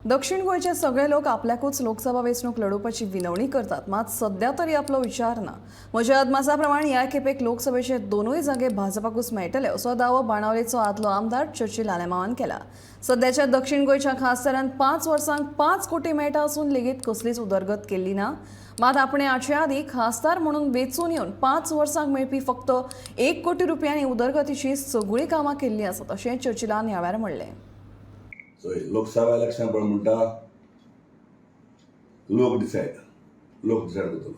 दक्षिण गोंयचे सगळे लोक आपल्याकूच लोकसभा वेंचणूक लढोवपाची विनवणी करतात, मात सध्या तरी आपलो विचार ना. म्हज्या अदमासा प्रमाण ह्या खेपेक लोकसभेचे दोनूय जागे भाजपाकूच मेळटले असो दावो बाणावलेचो आदलो आमदार चर्चिल आलेमांवान केला. सध्याच्या दक्षिण गोंयच्या खासदारान 5 वर्सांक 5 कोटी मेळटा असून लेगीत कसलीच उदरगत केल्ली ना. मात आपणे हाचे आदीं खासदार म्हणून वेंचून येवन 5 वर्सांक मेळपी फक्त 1 कोटी रुपयांनी उदरगतीची सगळीं कामां केल्लीं आसात अशें चर्चिलान ह्या वेळार म्हणलें. चोय, लोकसभा इलेक्शन पळय म्हणटा, लोक डिसायड, लोक डिसायड करतलो.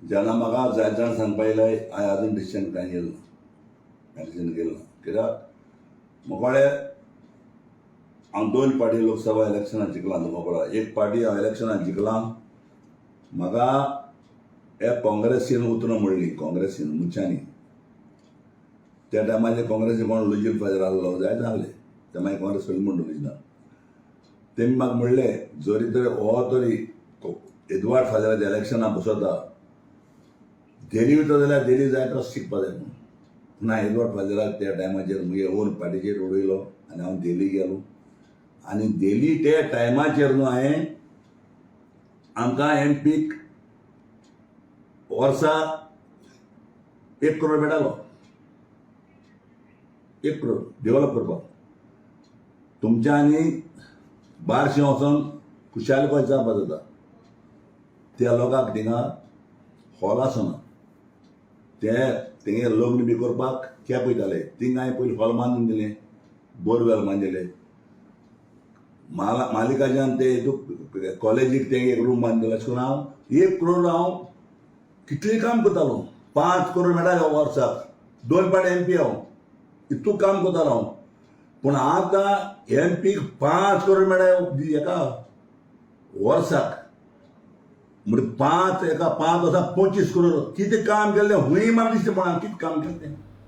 जेन्ना म्हाका जायत जाण सांगपा येयले, हांवें अजून डिसिजन कांय घेतलो ना, डिसिजन घेतलो ना. कित्याक मोकोळे हांव 2 पार्टी लोकसभा इलेक्शनां जिखलां. तुका खबर, एक पार्टी हांव इलेक्शनां जिखलां. म्हाका हे काँग्रेसीन उतरां म्हणलीं, काँग्रेसीन मनशांनी. त्या टायमाचेर काँग्रेसी कोण लुजीन फादर आहलो, जायत आहले ते. मागीर काँग्रेस सोडली म्हणटा लुजिना. तेमी म्हाका म्हणलें, जरी तर हो तरी एदवार्ड फादराच्या इलेक्शनाक बसता, देली वयता जाल्यार देली जाय तसो शिकपा जाय म्हणून. ना, एदवार्ड फादराक त्या टायमाचेर मुगे ओन पार्टीचेर उडयलो आनी हांव देली गेलो. आनी देली त्या टायमाचेर न्हू हांवें आमकां एम पीक वर्सा 1 करोड मेळटालो, 1 करोड डेव्हलप करपाक. तुमच्यांनी बारशें वचोन खुशालकाय जावपा जाता. त्या लोकांक थिंगा हॉल आसना, ते तेंगे लग्न बी करपाक कॅप वयताले. थिंगा हांवें पयलीं हॉल बांदून दिलें, बोरवेल बांदिले. मालिकाच्यान ते हितूक कॉलेजीक तेंगे एक रूम बांदून दिलो. अशें करून हांव 1 करोड हांव कितलें काम करतालो. 5 करोड मेळटाले वर्साक, 2 पाट एम पी हांव, इतू काम करतालो हांव. पूण आतां एम पीक 5 करोड मेळटा एका वर्साक, म्हणजे 5 एका 5 वर्सां 25 करोड. कितें काम केल्लें हुंय म्हाका दिसता, पण कितें काम केलें तें.